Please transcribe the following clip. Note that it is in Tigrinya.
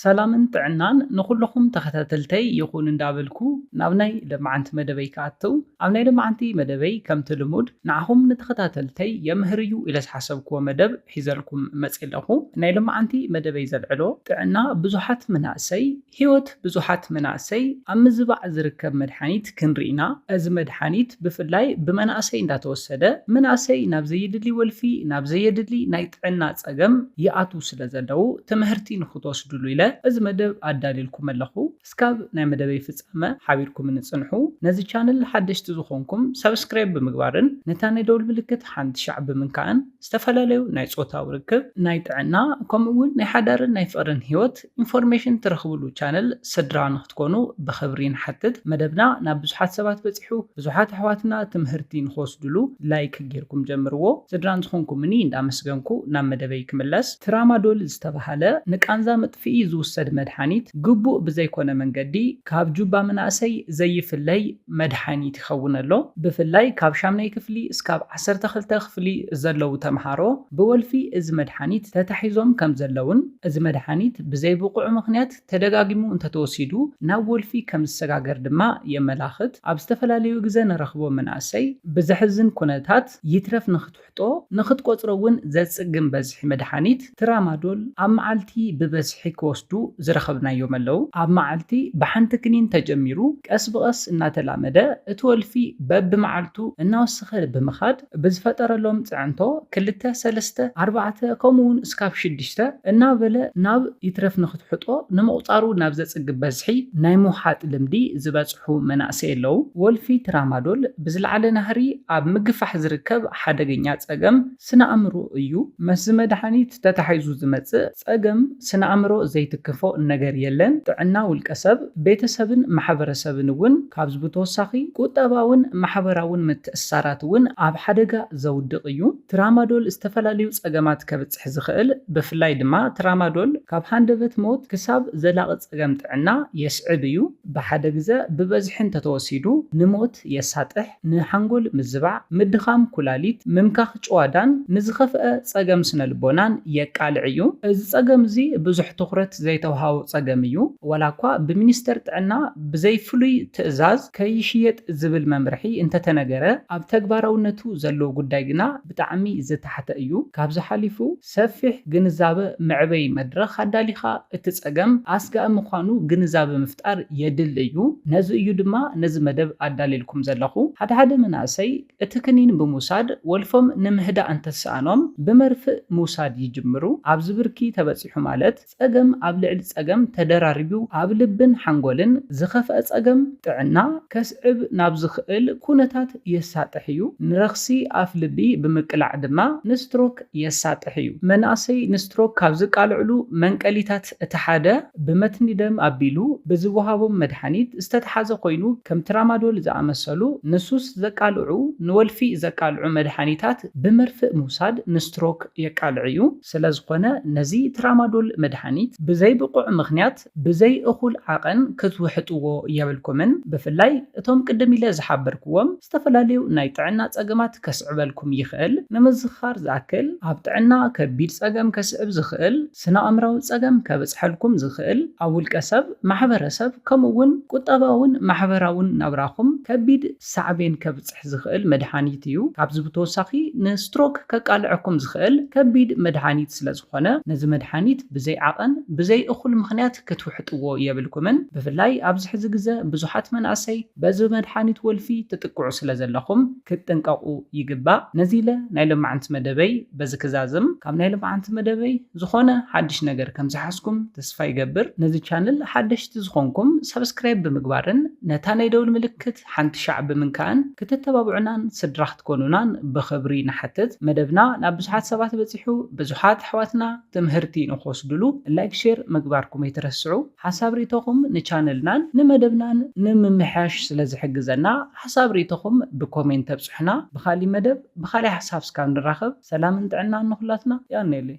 ሰላምን ጥዕናን ንኹልኹም ተኸታተልተይ ይኹን እንዳበልኩ ናብ ናይ ለማዓንቲ መደበይ ክኣትው። ኣብ ናይ ለማዓንቲ መደበይ ከምቲ ልሙድ ንዓኹም ንተኸታተልተይ የምህር እዩ ኢለ ዝሓሰብክዎ መደብ ሒዘልኩም መፅእ ኣለኹ። ናይ ለማዓንቲ መደበይ ዘልዕሎ ጥዕና ብዙሓት መናእሰይ፣ ህይወት ብዙሓት መናእሰይ ኣብ ምዝባዕ ዝርከብ መድሓኒት ክንርኢና። እዚ መድሓኒት ብፍላይ ብመናእሰይ እንዳተወሰደ መናእሰይ ናብ ዘየድሊ ወልፊ፣ ናብ ዘየድሊ ናይ ጥዕና ፀገም ይኣትዉ ስለ ዘለዉ ትምህርቲ ንክትወስድሉ ኢለ እዚ መደብ ኣዳልየልኩም ኣለኹ። እስካብ ናይ መደበይ ፍፃመ ሓቢርኩም ንፅንሑ። ነዚ ቻነል ሓደሽቲ ዝኾንኩም ሰብስክራይብ ብምግባርን ነታ ናይ ደውል ምልክት ሓንቲ ሻዕ ብምንካእን ዝተፈላለዩ ናይ ፆታዊ ርክብ፣ ናይ ጥዕና፣ ከምኡ እውን ናይ ሓዳርን ናይ ፍቕርን ህይወት ኢንፎርሜሽን ትረኽብሉ ቻነል ስድራ ንክትኮኑ ብኽብሪ ንሓትት። መደብና ናብ ብዙሓት ሰባት በፂሑ፣ ብዙሓት ኣሕዋትና ትምህርቲ ንክወስድሉ ላይክ ጌርኩም ጀምርዎ። ስድራ ንዝኾንኩምኒ እንዳመስገንኩ ናብ መደበይ ክምለስ። ትራማዶል ዝተባሃለ ንቃንዛ መጥፍኢ ዝውሰድ መድሓኒት ግቡእ ብዘይኮነ መንገዲ ካብ ጁባ መናእሰይ ዘይፍለይ መድሓኒት ይኸውን ኣሎ። ብፍላይ ካብ ሻምናይ ክፍሊ እስካብ ዓሰርተ ክልተ ክፍሊ ዘለዉ ተምሃሮ ብወልፊ እዚ መድሓኒት ተታሒዞም ከም ዘለውን፣ እዚ መድሓኒት ብዘይብቑዕ ምኽንያት ተደጋጊሙ እንተተወሲዱ ናብ ወልፊ ከም ዝሰጋገር ድማ የመላኽት። ኣብ ዝተፈላለዩ ግዘ ንረኽቦ መናእሰይ ብዘሕዝን ኩነታት ይትረፍ ንክትውሕጦ፣ ንክትቆፅሮ እውን ዘፅግም በዝሒ መድሓኒት ትራማዶል ኣብ መዓልቲ ብበዝሒ ክወስዱ ዝረኸብናዮም ኣለዉ። ኣብ መዓልቲ ብሓንቲ ክኒን ተጀሚሩ ቀስ ብቐስ እናተላመደ እቲ ወልፊ በብመዓልቱ እናወሰኸ ብምኻድ ብዝፈጠረሎም ፅዕንቶ ክልተ፣ ሰለስተ፣ ኣርባዕተ ከምኡ እውን እስካብ ሽዱሽተ እናበለ ናብ ይትረፍ ንክትውሕጦ ንምቑፃሩ ናብ ዘፅግም በዝሒ ናይ ምውሓጥ ልምዲ ዝበፅሑ መናእሰይ ኣለዉ። ወልፊ ትራማዶል ብዝለዓለ ናህሪ ኣብ ምግፋሕ ዝርከብ ሓደገኛ ፀገም ስነ ኣእምሮ እዩ። ምስዚ መድሓኒት ተታሒዙ ዝመፅእ ፀገም ስነ ኣእምሮ ዘይትክፎ ነገር የለን። ጥዕና ውልቀ ሰብ፣ ቤተሰብን ማሕበረሰብን እውን ካብዚ ብተወሳኺ ቁጠባውን ማሕበራውን ምትእስሳራት እውን ኣብ ሓደጋ ዘውድቕ እዩ። ትራማዶል ዝተፈላለዩ ፀገማት ከብፅሕ ዝኽእል፣ ብፍላይ ድማ ትራማዶል ካብ ሃንደበት ሞት ክሳብ ዘላቒ ፀገም ጥዕና የስዕብ እዩ። ብሓደ ግዘ ብበዝሒ እንተተወሲዱ ንሞት የሳጥሕ፣ ንሓንጎል ምዝባዕ፣ ምድኻም ኩላሊት፣ ምምካኽ ጭዋዳን ንዝኸፍአ ፀገም ስነ ልቦናን የቃልዕ እዩ። እዚ ፀገም እዚ ብዙሕ ትኹረት ዘይተውሃቦ ፀገም እዩ። ዋላ እኳ ብሚኒስተር ጥዕና ብዘይ ፍሉይ ትእዛዝ ከይሽየጥ ዝብል መምርሒ እንተተነገረ፣ ኣብ ተግባራውነቱ ዘሎ ጉዳይ ግና ብጣዕሚ ዝተሓተ እዩ። ካብዚ ሓሊፉ ሰፊሕ ግንዛበ መዕበይ መድረኽ ኣዳሊኻ እቲ ፀገም ኣስጋኢ ምዃኑ ግንዛበ ምፍጣር የድሊ እዩ። ነዚ እዩ ድማ ነዚ መደብ ኣዳልየልኩም ዘለኹ። ሓደ ሓደ መናእሰይ እቲ ክኒን ብምውሳድ ወልፎም ንምህዳእ እንተሰኣኖም ብመርፍእ ምውሳድ ይጅምሩ። ኣብዚ ብርኪ ተበፂሑ ማለት ፀገም ኣብ ልዕሊ ፀገም ተደራሪቡ ኣብ ልብን ሓንጎልን ዝኸፍአ ፀገም ጥዕና ከስዕብ ናብ ዝኽእል ኩነታት የሳጥሕ እዩ። ንረኽሲ ኣፍ ልቢ ብምቅላዕ ድማ ንስትሮክ የሳጥሕ እዩ። መናእሰይ ንስትሮክ ካብ ዝቃልዕሉ መንቀሊታት እቲ ሓደ ብመትኒ ደም ኣቢሉ ብዝወሃቦም መድሓኒት ዝተተሓዘ ኮይኑ ከም ትራማዶል ዝኣመሰሉ ንሱስ ዘቃልዑ፣ ንወልፊ ዘቃልዑ መድሓኒታት ብመርፍእ ምውሳድ ንስትሮክ የቃልዕ እዩ። ስለዝኾነ ነዚ ትራማዶል መድሓኒት ብዘይ ብቑዕ ምኽንያት ብዘይ እኹል ዓቐን ክትውሕጥዎ የብልኩምን። ብፍላይ እቶም ቅድም ኢለ ዝሓበርክዎም ዝተፈላለዩ ናይ ጥዕና ፀገማት ከስዕበልኩም ይኽእል። ንምዝኻር ዝኣክል ኣብ ጥዕና ከቢድ ፀገም ከስዕብ ዝኽእል፣ ስነ ኣእምራዊ ፀገም ከብፅሐልኩም ዝኽእል፣ ኣብ ውልቀ ሰብ፣ ማሕበረሰብ ከምኡ እውን ቁጠባውን ማሕበራውን ናብራኹም ከቢድ ሳዕቤን ከብፅሕ ዝኽእል መድሓኒት እዩ። ካብዚ ብተወሳኺ ንስትሮክ ከቃልዐኩም ዝኽእል ከቢድ መድሓኒት ስለዝኾነ ነዚ መድሓኒት ብዘይ ዓቐን ብዘይ እኹል ምኽንያት ክትውሕጥዎ የብልኩምን። ብፍላይ ኣብዚ ሕዚ ግዘ ብዙሓት መናእሰይ በዚ መድሓኒት ወልፊ ትጥቅዑ ስለ ዘለኹም ክትጥንቀቑ ይግባእ። ነዚ ኢለ ናይ ሎማዓንቲ መደበይ በዚ ክዛዝም። ካብ ናይ ሎማዓንቲ መደበይ ዝኾነ ሓድሽ ነገር ከም ዝሓዝኩም ተስፋ ይገብር። ነዚ ቻነል ሓደሽቲ ዝኾንኩም ሰብስክራይብ ብምግባርን ነታ ናይ ደውል ምልክት ሓንቲ ሻዕ ብምንካእን ክትተባብዑናን ስድራ ክትኮኑናን ብኽብሪ ንሓትት። መደብና ናብ ብዙሓት ሰባት በፂሑ ብዙሓት ኣሕዋትና ትምህርቲ ንክወስድሉ ላይክ፣ ሼር ምግባርኩም ኣይትረስዑ። ሓሳብ ርእይቶኹም ንቻነልናን ንመደብናን ንምምሕያሽ ስለ ዝሕግዘና ሓሳብ ርእይቶኹም ብኮሜንት ተብፅሑና። ብኻሊእ መደብ ብኻሊእ ሓሳብ እስካብ ንራኸብ ሰላምን ጥዕናን ንኹላትና። ያኔሌ።